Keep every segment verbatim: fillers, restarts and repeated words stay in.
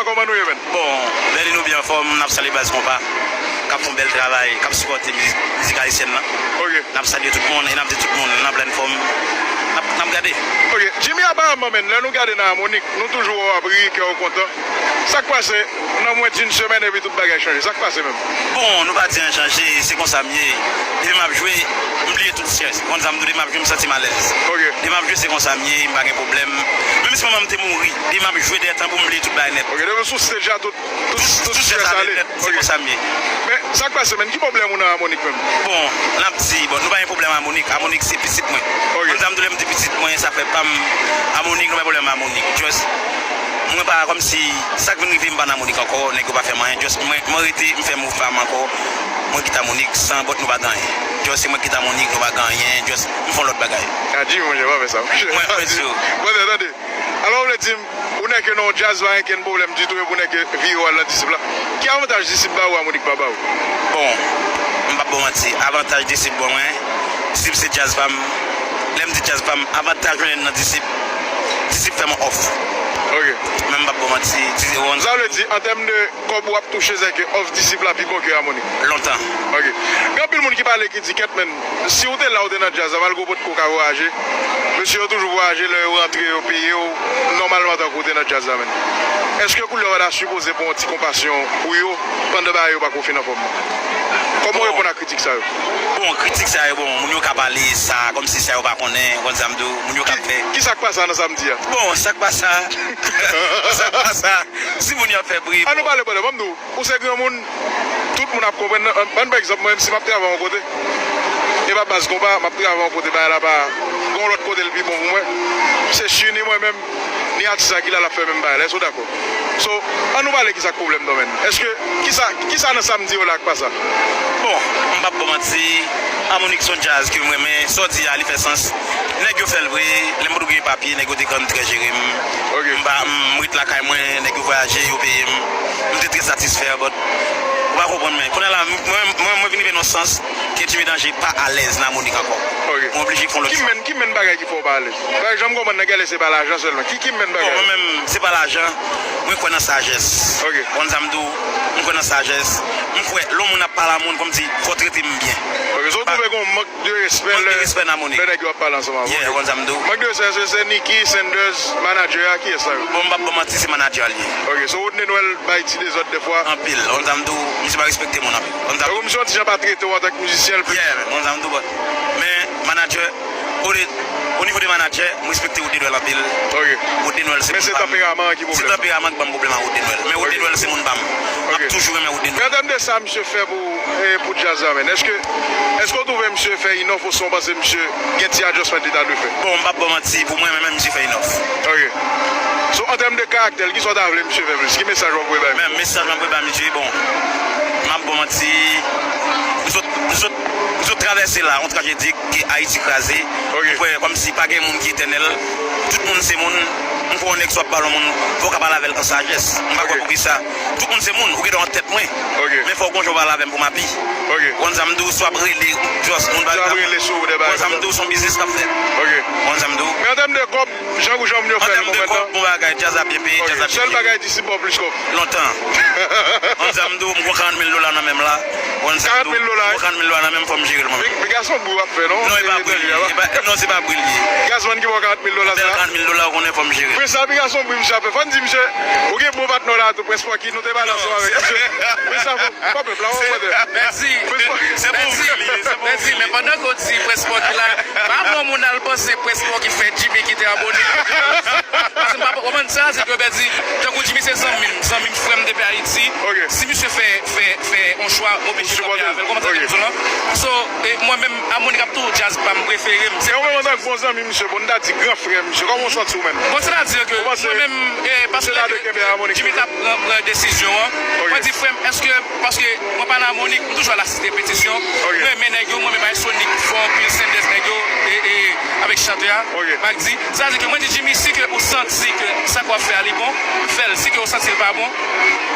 Kòman nou ye, menn? Bon, Bèlin, nou byen anfòm, n ap salye baz konpa k ap fè yon bèl travay, k ap sipòte mizik, mizik ayisyèn nan. Ok. N ap salye tout moun e n ap di tout moun, n ap la anfòm, n ap, n ap gade. Ok, Jimmy, aparamman, menn, lè nou gade nan Amonik, nou toujou wè w ap ri, kè w kontan. Sa k pase nan mwens d'une semaine epi tout bagay chanje? Sa k pase menm? Bon, nou pa di anyen chanje, se konsa m ye. Depi m ap jwe, m bliye tout strès. Konn sa m di w, depi m ap jwe, m santi m alèz. Ok. Depi m ap jwe, se konsa m ye, m pa gen pwoblèm. Menm si manman m te mouri, depi m ap jwe dèyè tanbou, m bliye tout bagay nèt. Ok, depi w sou stage la, tout, tout, tout strès ale nèt, se konsa m ye. Men, sa k pase, menn? Ki pwoblèm ou nan Amonik menm? Bon, n ap di, bon, nou pa gen pwoblèm Amonik. Amonik se pitit mwen. Ok. Konn sa m di w, lè m di pitit mwen, sa fè pa m Amonik, nou pa gen pwoblèm Amonik. Just, mwen pa, kòmsi, sa k vin rive m pa nan Amonik ankò, nèg yo pa fè m anyen. Just, mwen, mwen rete, m fè move pa m ankò. Mwen kite Amonik, san bòt nou pa gen anyen. Just, se mwen kite Amonik, nou pa gen anyen. Just, m fè yon lòt bagay. Adji, monchè, pa fè sa, monchè. Mwen, mwen di w. Brother, tande. Alò, ou vle di m, ou nèg ke nan yon djaz pa gen kenn pwoblèm ditou, epi ou nèg ke vire w al nan Disip la? Ki avantaj Disip ba ou, Amonik pa ba ou? Bon, m p ap ba w manti, avantaj Disip ban mwen, Disip se djaz pa m. Lè m di djaz pa m, avantaj mwen nan Disip, Disip fè mwen òf. Ok. Men m p ap ba w manti, Disip, ou konn sa. Sa vle di, an tèm de kòb w ap touche, sèke òf Disip la pi bon ke Amonik? Lontan. Ok. Gen anpil moun ki pale ki di, kèt, menn, si w te la, w te nan djaz la, malgre w potko ka vwayaje, mesye yo toujou vwayaje, lè yo rantre, yo peye w nòmalman tankou w te nan djaz la, menn. Èske koulè w ta sipoze pran yon ti konpasyon pou yo pandan bagay yo pako fin anfòm? Kòman w reponn a kritik sa yo? Bon, kritik sa yo, bon, moun yo ka pale sa, kòmsi sa yo pa konnen, ou konn sa m di w, moun yo ka fè. Ki sa k pase nan sa m di a? Bon, sa k pase, sa k pase, si moun yo ap fè bri. An nou pale, brother, ban m di w, ou se granmoun, tout moun ap konprann. Ban m pa egzanp, mwen menm si m ap travay yon kote, e pa baz konpa, m ap travay yon kote, bagay la pa gen yon lòt kote l pi bon pou mwen. Se si ni mwen menm, ni atis la ki la l ap fè menm bagay la, èske w dakò? So, an nou pale ki sa k pwoblèm nan, menn. Èske, ki sa, ki sa nan sa m di yo la k pa sa? Bon, m p ap ba w manti, Amonik se yon djaz ke m renmen, sa w di a, li fè sans. Nèg yo fè l vre, lè m potko gen papye, nèg yo te konn trè jere m. Ok. M pa, m ret lakay mwen, nèg yo vwayaje, yo peye m. M te trè satisfè, but ou pa konprann, men kounye a la, mwen, mwen, mwen vin rive nan sans ke Jimmy Danje pa alèz nan Amonik ankò. Ok. Mwen oblije fè yon lòt chwa. Ki menn, ki menn bagay ki fè w pa alèz? Bagay jan m konprann nan gèlè se pa lajan sèlman. Ki, ki menn bagay? Bon, mwen menm, se pa lajan. Mwen kwè nan sajès. Ok. Ou konn sa m di w, mwen kwè nan sajès. Mwen kwè, lè yon moun ap pale a moun, kòmsi, fò w trete m byen. Ok, so w twouve gen yon mank de respè lè, de respè nan Amonik, lè nèg yo ap pale ansanm avè w. Yeah, ou konn sa m di w. Mank de respè, èske se Nicky, Sanders, manadjè a, kiyès sa yo? Bon, m p ap ba w manti, se manadjè a l ye. Ok, so Rodney Noël bay ti dezòd dèfwa? Anpil, ou konn sa m di w, misye pa respekte moun anpil. Ou konn sa m di w. Donk, misye yon ti jan pa trete w antank mizisyen, l plis. Yeah, man, ou konn sa m di w, but, men, manadjè, o, o nivo de manadjè, m respekte Rodney Noël anpil. Ok. Rodney Noël se moun pa m. Men se tanperaman an ki pwoblèm nan? Se tanperaman ki ban m pwoblèm ak Rodney Noël. Men Rodney Noël se moun pa m. M ap toujou renmen Rodney Noël. Men an tèm de sa misye fè pou, e, pou djaz la, menn, èske, èske w twouve misye fè inòf oswa w panse misye gen ti adjustment li ta dwe fè? Bon, m p ap ba w manti, pou mwen, men, men misye fè inòf. Ok. So, an tèm de karaktè l, kisa w ta vle misye fè plis? Ki mesaj w ap voye bay misye? Men mesaj m ap voye bay misye, bon, m ap ba w manti, nou sot, nou sot, nou sot travèse la, yon trajedi ke Ayiti kraze. Ok. Mwen kwè kòmsi pa gen moun ki etènèl. Tout moun se moun. Mwen kwè yon nèg si w ap pale yon moun, fò w ka pale avè l an sajès. Mwen pa kwè poukisa. Tout moun se moun, ou gen dwa an tèt mwen. Ok. Men fò w gon jan w pale avè m pou m api. Ok. Ou konn sa m di w, si w ap rele, just moun pa. Si w ap rele sou de bagay konsa. Ou konn sa m di w, se yon biznis k ap fèt. Ok. Ou konn sa m di w. Men an tèm de kòb, jan pou jan moun yo fè l moman nan. An tèm de kòb, bon bagay, djaz la byen peye, djaz la byen peye. Ok, sèl bagay Disip ba w plis kòb. Lontan. Ou konn sa m di w, m gon karant mil dola nan men m la. Ou konn sa m di w, karant mil dola, wi. Gon karant mil dola nan men m, fò m jere l mwen menm. Pi gason bri w ap fè, non? Non, e pa bri l ye. E pa, non, se pa bri l ye. Gason ki ba w karant mil dola sa? Bèl karant mil dola, ou konnen fò m jere l. Prens la, pi gason bri misye ap fè. Fò n di misye, ou gen bon patnè w la tou, Prens Pòki, nou te pale ansanm avèk misye. Prens la, fò, fò pèp la, fò pèp la. Bèdi, Bèdi, men pandan ke w di Prens Pòki la, pa bon moun al panse Prens Pòki fè Jimmy kite Amonik. Paske m pa konprann sa, se ke Bèdi, tankou Jimmy se zanmi m, zanmi m, frè m depi Ayiti. Ok. Si misye fè, fè, fè yon chwa, m oblije kanpe avè l. Ou konprann sa m di w la? So, e, mwen menm, Amonik ap toujou djaz pa m prefere m. Se ou menm antank bon zanmi misye, bon, n ta di gran frè misye, kòman w santi w menm? Bon, sètadi ke mwen menm, e, paske Jimmy t ap pran, pran desizyon an, mwen di, frè m, èske, paske mwen pa nan Amonik, m toujou al asiste repetisyon. Ok. Mwen renmen nèg yo, mwen menm Aysonik, fò anpil, Sendès nèg yo, e, e, avèk chantè a, ok, Magdi. Sa vle di ke mwen di Jimmy, si ke ou santi ke sa ke w ap fè a li bon, fè l. Si ke ou santi l pa bon,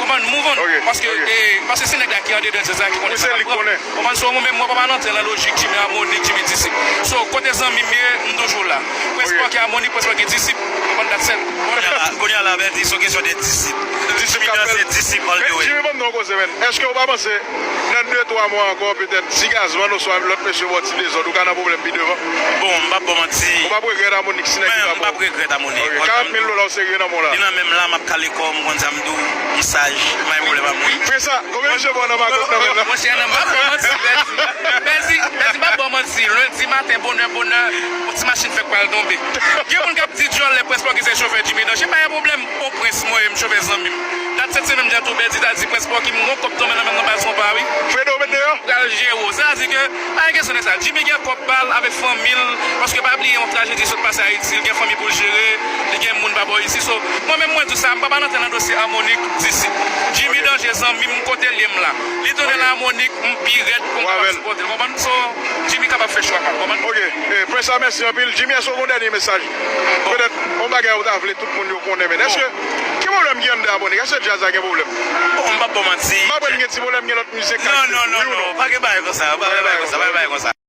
konprann, move on. Ok, paske, ok, e, paske Se nèg la ki andedan djaz la ki konnen sa l ap pran. Konprann? So, mwen menm, mwen pa antre nan lojik Jimmy Harmonik, Jimmy Disip. So, kote zanmi m ye, m toujou la. Prince Porky Harmonik, Prince Porky Disip. Konprann? That's it. Kounye a la, kounye a la, Bèdi, se yon kesyon de disip. Jimmy dan se disip all the way. Jimmy, ban m di w yon koze, menn. Èske w pa panse, nan de twa mwa ankò, petèt, si Gazman oswa lòt mesye ba w ti dezòd, ou ka nan pwoblèm pi devan? Bon, m p ap ba w manti. Ou p ap regrèt Harmonik si nèg yo pa ba w? Mwen, m p ap regrèt Harmonik. Ok, karant mil dola w serye nan men w la. Li nan men m la, m ap kale kò m, ou konn sa m di w, m saj, m pa gen pwoblèm ak moun. Fresa, konbyen misye ba w nan makòt nan men l la? Monchè, non, m p ap ba w manti, Bèdi. Bèdi, Bèdi, m p ap ba w manti. Lendi maten, bonè, bonè, yon ti machin fèk pral tonbe. Gen moun k ap di dyòl lè Prince Porky se chofè Jimmy Danger, pa gen pwoblèm. Pòtoprens, mwen, m chofè zanmi m. Dat sèt semèn m di a tou, Bèdi ta di Prince Porky, m gon kòb tonbe nan men m nan baz konpa, wi. Fredo, met deyò. Pral jere w. Sa vle di ke, pa gen kesyon de sa. Jimmy gen kòb pa l avèk fanmi l, paske pa bliye yon trajedi sot pase Ayiti, li gen fanmi pou l jere, li gen moun pa bò isi. So, mwen menm mwen di w sa, m pa pral antre nan dosye Harmonik, Disip. Jimmy Danger, zanmi m, kote l ye m la. Li tounen nan Harmonik, m pi rèd pou m kapab sipòte l. Konprann? So, Jimmy kapab fè chwa pa l. Konprann? Ok, eh, Prince la, mèsi anpil. Jimmy, èske w gen yon dènye mesaj? Petèt, yon bagay ou ta vle tout moun yo konnen, men èske, ki pwoblèm ki anndan Harmonik? Èske djaz la gen pwoblèm? Bon, m p ap ba w manti. M pa kwè l gen ti pwoblèm, gen lòt mizik k ap fèt. Non, non, non, non, pa gen bagay konsa, pa gen bagay konsa, pa gen bagay konsa.